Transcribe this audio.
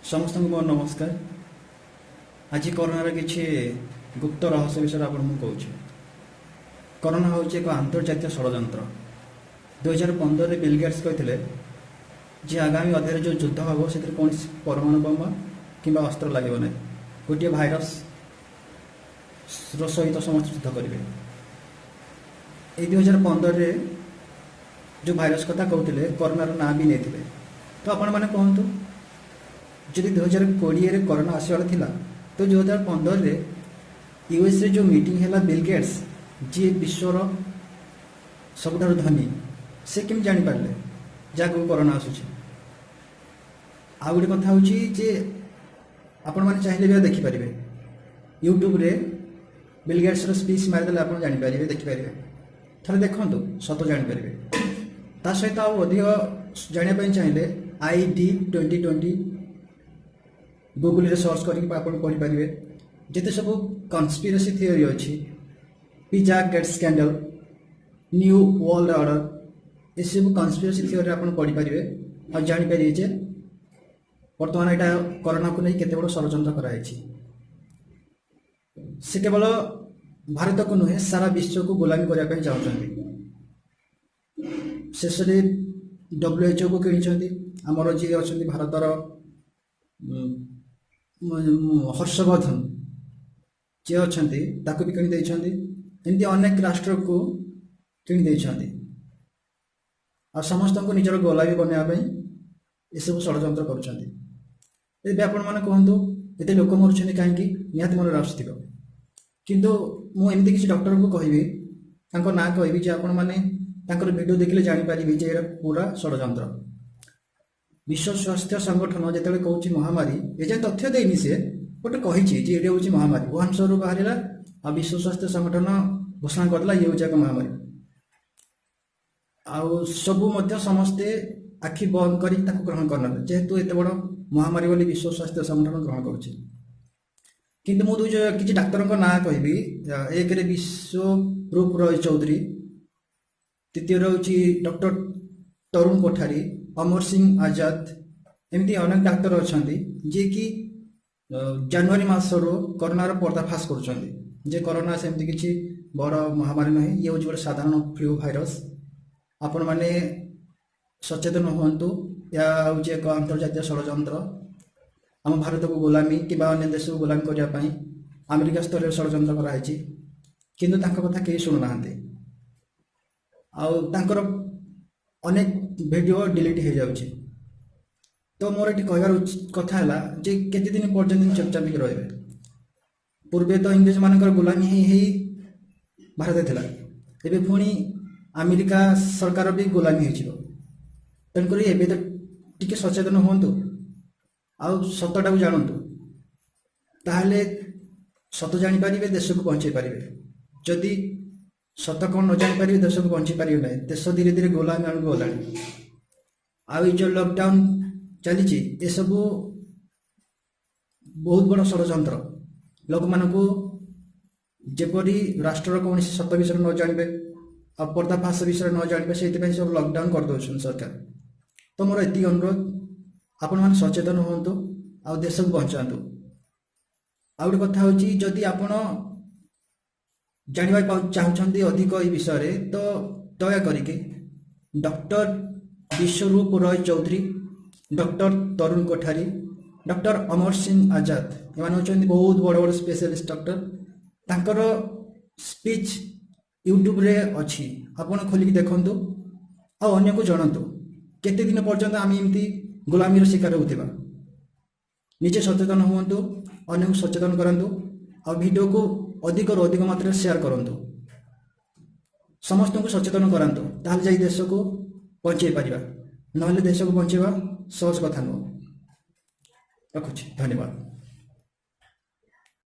ସମସ୍ତଙ୍କୁ ମୋର ନମସ୍କାର। ଆଜି କରୋନାର କିଛି ଗୁପ୍ତ ରହସ୍ୟ ବିଷୟରେ ଆପଣଙ୍କୁ କହୁଛି। କରୋନା ହେଉଛି ଏକ ଆନ୍ତର୍ଜାତୀୟ ଷଡ଼ଯନ୍ତ୍ର। 2015ରେ ବିଲ୍ ଗେଟ୍ସ କହିଥିଲେ ଯେ ଆଗାମୀ ଅଧ୍ୟାୟରେ ଯେଉଁ ଯୁଦ୍ଧ ହେବ, ସେଥିରେ କୌଣସି ପରମାଣୁ ବୋମା କିମ୍ବା ଅସ୍ତ୍ର ଲାଗିବ ନାହିଁ। ଗୋଟିଏ ଭାଇରସର ସହିତ ସମସ୍ତେ ଯୁଦ୍ଧ କରିବେ। ଏଇ 2015ରେ ଯେଉଁ ଭାଇରସ କଥା କହୁଥିଲେ, କରୋନାର ନାଁ ବି ନେଇଥିଲେ। ତ ଆପଣମାନେ କୁହନ୍ତୁ, ଯଦି 2020ରେ କରୋନା ଆସିବାର ଥିଲା, ତ 2015ରେ ୟୁଏସ୍ରେ ଯେଉଁ ମିଟିଂ ହେଲା, ବିଲ୍ ଗେଟ୍ସ ଯିଏ ବିଶ୍ୱର ସବୁଠାରୁ ଧନୀ, ସେ କେମିତି ଜାଣିପାରିଲେ ଯାହାକୁ କରୋନା ଆସୁଛି? ଆଉ ଗୋଟେ କଥା ହେଉଛି ଯେ ଆପଣମାନେ ଚାହିଁଲେ ବି ଦେଖିପାରିବେ। ୟୁଟ୍ୟୁବରେ ବିଲ୍ ଗେଟ୍ସର ସ୍ପିଚ୍ ମାରିଦେଲେ ଆପଣ ଜାଣିପାରିବେ, ଦେଖିପାରିବେ। ଥରେ ଦେଖନ୍ତୁ, ସତ ଜାଣିପାରିବେ। ତା ସହିତ ଆଉ ଅଧିକ ଜାଣିବା ପାଇଁ ଚାହିଁଲେ ID 2020 ଗୁଗୁଲରେ ସର୍ଚ୍ଚ କରିକି ଆପଣ ପଢ଼ିପାରିବେ। ଯେତେ ସବୁ କନସ୍ପିରେସି ଥିଓରି ଅଛି, pizza gate scandal, new world order, ଏସବୁ କନସ୍ପିରେସି ଥିଓରି ଆପଣ ପଢ଼ିପାରିବେ ଆଉ ଜାଣିପାରିବେ ଯେ ବର୍ତ୍ତମାନ ଏଇଟା କରୋନାକୁ ନେଇ କେତେ ବଡ଼ ଷଡ଼ଯନ୍ତ୍ର କରାଯାଇଛି। ସେ କେବଳ ଭାରତକୁ ନୁହେଁ, ସାରା ବିଶ୍ୱକୁ ଗୋଲାମୀ କରିବା ପାଇଁ ଚାହୁଁଛନ୍ତି। ଶେଷରେ ଡବ୍ଲ୍ୟୁଏଚ୍ଓକୁ କିଣିଛନ୍ତି। ଆମର ଯିଏ ଅଛନ୍ତି ଭାରତର ହର୍ଷବର୍ଦ୍ଧନ ଯିଏ ଅଛନ୍ତି, ତାକୁ ବି କିଣି ଦେଇଛନ୍ତି। ଏମିତି ଅନେକ ରାଷ୍ଟ୍ରକୁ କିଣି ଦେଇଛନ୍ତି ଆଉ ସମସ୍ତଙ୍କୁ ନିଜର ଗୋଲାମୀ ବନାଇବା ପାଇଁ ଏସବୁ ଷଡ଼ଯନ୍ତ୍ର କରୁଛନ୍ତି। ଏବେ ଆପଣମାନେ କୁହନ୍ତୁ, ଏତେ ଲୋକ ମରୁଛନ୍ତି କାହିଁକି? ନିହାତି ମନରେ ଆସୁଥିବ। କିନ୍ତୁ ମୁଁ ଏମିତି କିଛି ଡକ୍ଟରଙ୍କୁ କହିବି, ତାଙ୍କ ନାଁ କହିବି ଯେ ଆପଣମାନେ ତାଙ୍କର ଭିଡ଼ିଓ ଦେଖିଲେ ଜାଣିପାରିବେ ଯେ ଏଇଟା ପୁରା ଷଡ଼ଯନ୍ତ୍ର। ବିଶ୍ୱ ସ୍ୱାସ୍ଥ୍ୟ ସଂଗଠନ ଯେତେବେଳେ କହୁଛି ମହାମାରୀ, ଏଯାଏଁ ତଥ୍ୟ ଦେଇନି ସେ, ଗୋଟେ କହିଛି ଯେ ଏଇଟା ହେଉଛି ମହାମାରୀ। ୱୁହାନ ସହରରୁ ବାହାରିଲା ଆଉ ବିଶ୍ୱ ସ୍ୱାସ୍ଥ୍ୟ ସଂଗଠନ ଘୋଷଣା କରିଦେଲା, ଇଏ ହେଉଛି ଏକ ମହାମାରୀ। ଆଉ ସବୁ ମଧ୍ୟ ସମସ୍ତେ ଆଖି ବନ୍ଦ କରି ତାକୁ ଗ୍ରହଣ କରିନେଲେ, ଯେହେତୁ ଏତେ ବଡ଼ ମହାମାରୀ ବୋଲି ବିଶ୍ୱ ସ୍ୱାସ୍ଥ୍ୟ ସଂଗଠନ ଗ୍ରହଣ କରୁଛି। କିନ୍ତୁ ମୁଁ ଦୁଇ କିଛି ଡାକ୍ତରଙ୍କ ନାଁ କହିବି। ଏକରେ ବିଶ୍ୱରୂପ ରୟ ଚୌଧୁରୀ, ଦ୍ୱିତୀୟରେ ହେଉଛି ଡକ୍ଟର ତରୁଣ କୋଠାରୀ, ଅମର ସିଂ ଆଜାଦ। ଏମିତି ଅନେକ ଡାକ୍ତର ଅଛନ୍ତି ଯିଏକି ଜାନୁଆରୀ ମାସରୁ କରୋନାର ପର୍ଦ୍ଦାଫାଶ କରୁଛନ୍ତି ଯେ କରୋନା ସେମିତି କିଛି ବଡ଼ ମହାମାରୀ ନୁହେଁ, ଇଏ ହେଉଛି ଗୋଟେ ସାଧାରଣ ଫ୍ଲୁ ଭାଇରସ। ଆପଣମାନେ ସଚେତନ ହୁଅନ୍ତୁ। ଏହା ହେଉଛି ଏକ ଆନ୍ତର୍ଜାତୀୟ ଷଡ଼ଯନ୍ତ୍ର। ଆମ ଭାରତକୁ ଗୋଲାମୀ କିମ୍ବା ଅନ୍ୟ ଦେଶକୁ ଗୋଲାମୀ କରିବା ପାଇଁ ଆମେରିକା ସ୍ତରରେ ଷଡ଼ଯନ୍ତ୍ର କରାହେଇଛି। କିନ୍ତୁ ତାଙ୍କ କଥା କେହି ଶୁଣୁନାହାନ୍ତି ଆଉ ତାଙ୍କର ଅନେକ ଭିଡ଼ିଓ ଡିଲିଟ୍ ହେଇଯାଉଛି। ତ ମୋର ଏଠି କହିବାର କଥା ହେଲା ଯେ କେତେ ଦିନ ପର୍ଯ୍ୟନ୍ତ ଚୁପଚାପ ହେଇକି ରହିବେ? ପୂର୍ବେ ତ ଇଂରେଜମାନଙ୍କର ଗୋଲାମୀ ହେଇ ହେଇ ଭାରତ ଥିଲା, ଏବେ ପୁଣି ଆମେରିକା ସରକାର ବି ଗୋଲାମୀ ହେଇଯିବ। ତେଣୁକରି ଏବେ ତ ଟିକେ ସଚେତନ ହୁଅନ୍ତୁ ଆଉ ସତଟାକୁ ଜାଣନ୍ତୁ। ତାହେଲେ ସତ ଜାଣିପାରିବେ, ଦେଶକୁ ବଞ୍ଚେଇ ପାରିବେ। ଯଦି ସତ କ'ଣ ନ ଜାଣିପାରିବେ, ଦେଶକୁ ବଞ୍ଚେଇ ପାରିବେ ନାହିଁ। ଦେଶ ଧୀରେ ଧୀରେ ଗୋଲାମୀ ଆଡ଼କୁ ଗଲାଣି। ଆଉ ଏଇ ଯେଉଁ ଲକଡାଉନ ଚାଲିଛି, ଏସବୁ ବହୁତ ବଡ଼ ଷଡ଼ଯନ୍ତ୍ର। ଲୋକମାନଙ୍କୁ ଯେପରି ରାଷ୍ଟ୍ରର କୌଣସି ସତ ବିଷୟରେ ନ ଜାଣିବେ ଆଉ ପର୍ଦ୍ଦାଫାଶ ବିଷୟରେ ନ ଜାଣିବେ, ସେଇଥିପାଇଁ ସବୁ ଲକଡାଉନ କରିଦେଉଛନ୍ତି ସରକାର। ତ ମୋର ଏତିକି ଅନୁରୋଧ, ଆପଣମାନେ ସଚେତନ ହୁଅନ୍ତୁ ଆଉ ଦେଶକୁ ବଞ୍ଚାନ୍ତୁ। ଆଉ ଗୋଟେ କଥା ହେଉଛି, ଯଦି ଆପଣ ଜାଣିବାକୁ ଚାହୁଁଛନ୍ତି ଅଧିକ ଏଇ ବିଷୟରେ, ତ ଦୟା କରିକି ଡକ୍ଟର ବିଶ୍ୱରୂପ ରୟ ଚୌଧୁରୀ, ଡକ୍ଟର ତରୁଣ କୋଠାରୀ, ଡକ୍ଟର ଅମର ସିଂ ଆଜାଦ, ଏମାନେ ହେଉଛନ୍ତି ବହୁତ ବଡ଼ ବଡ଼ ସ୍ପେଶାଲିଷ୍ଟ ଡକ୍ଟର। ତାଙ୍କର ସ୍ପିଚ୍ ୟୁଟ୍ୟୁବରେ ଅଛି, ଆପଣ ଖୋଲିକି ଦେଖନ୍ତୁ ଆଉ ଅନ୍ୟକୁ ଜଣାନ୍ତୁ। କେତେ ଦିନ ପର୍ଯ୍ୟନ୍ତ ଆମେ ଏମିତି ଗୋଲାମୀର ଶିକାର ହେଉଥିବା? ନିଜେ ସଚେତନ ହୁଅନ୍ତୁ, ଅନ୍ୟକୁ ସଚେତନ କରାନ୍ତୁ ଆଉ ଭିଡ଼ିଓକୁ ଅଧିକରୁ ଅଧିକ ମାତ୍ରାରେ ସେୟାର କରନ୍ତୁ। ସମସ୍ତଙ୍କୁ ସଚେତନ କରାନ୍ତୁ, ତାହେଲେ ଯାଇ ଦେଶକୁ ବଞ୍ଚେଇ ପାରିବା। ନହେଲେ ଦେଶକୁ ବଞ୍ଚେଇବା ସହଜ କଥା ନୁହଁ। ରଖୁଛି, ଧନ୍ୟବାଦ।